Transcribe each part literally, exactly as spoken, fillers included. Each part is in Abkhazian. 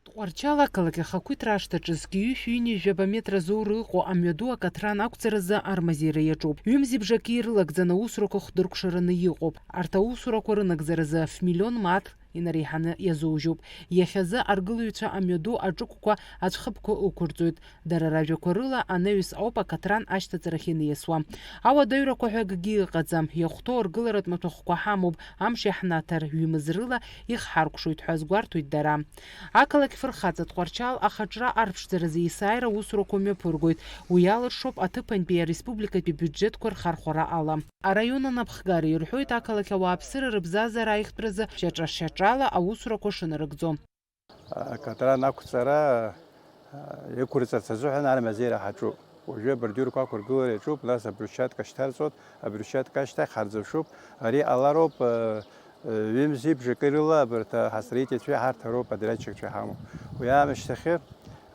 Тҟәарчал ақалақь ахақәиҭра ашҭаҿы зқьи ҩышәи ҩынҩажәаба метра зоура ыҟоу амҩаду акаҭран ақәҵаразы армазеира иаҿуп. Ҩымзи бжаки ирылагӡаны аусурақәа хдыркәшараны иҟоуп. Арҭ аусурақәа рынагӡаразы ф-миллион мааҭ инареиҳаны иазужьуп. Иахьазы аргылаҩцәа амҩаду аҿықәқәа аӡәхыԥқәа ықәырҵоит. Дара ражәақәа рыла, анаҩс ауп акаҭран ашьҭаҵарахь инаиасуа. Ауадаҩрақәа ҳәа акгьы ыҟаӡам, иахәҭоу аргыларатә маҭәахәқәа ҳамоуп, амш иаҳнаҭар, ҩымз рыла ихҳаркәшоит ҳәа азгәарҭоит дара. Ақалақь фырхаҵа Тҟәарчал ахаҿра арԥшӡаразы есааира аусурақәа мҩаԥыргоит, уи алыршоуп аҭыԥантәи ареспубликатәи биуџьетқәа рхархәара ала. Араион анапхгара ирҳәоит, ақалақь ауааԥсыра рыбзазара аихтәразы шьаҿа-шьаҿала аусурақәа шынарыгӡо. Акаҭран ақәҵара, а, иқәырҵарц азыҳәан армазеира ҳаҿуп. Уажәы абордиурқәа ақәыргылара иаҿуп, нас абрусчатка шьҭарҵоит, абрусчатка ашьҭахь ҳарӡышуп. Ари ҟалароуп, а, а, ҩымзи бжаки рыла абарҭ ҳастроительцәеи ҳарҭ ароуп подрядчикцәа иҳамоу. Уи аамышьҭахьы,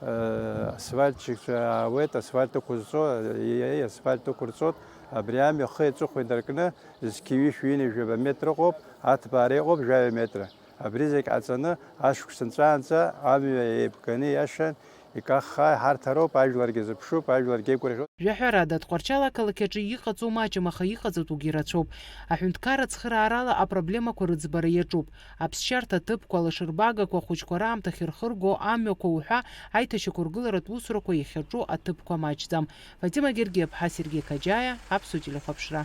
а, асфальтчикцәа аауеит, асфальт ықәызҵо, иа-, иа-, асфальт ықәырҵоит. Абри амҩа хы иаҵыхәа инаркны, зқьи ҩышәи ҩынҩажәаба метра ыҟоуп, аҭбаара иҟоуп жәаҩа метра. Абри зегь ҟаҵаны, ашықәс нҵәаанӡа амҩа еибганы иашан, икаххаа иҳарҭароуп, ажәларгьы зыԥшуп, ажәларгьы еигәырӷьоит. Жәаҳәарада, Тҟәарчал ақалақь аҿы иҟаҵоу маҷым, аха иҟаҵатәугьы рацәоуп. Аҳәынҭқарра ацхыраарала апроблемақәа рыӡбара иаҿуп. Аԥсшьарҭа ҭыԥқәа, алашырбагақәа, ахәыҷқәа раамҭа ахьырхырго, амҩақәа уҳәа аиҭашьақәыргыларатә усурақәа иахьаҿу аҭыԥқәа маҷӡам. Фатима Гергиаԥҳа, Сергеи Қаџьаиа, Аԥсуа телехәаԥшра.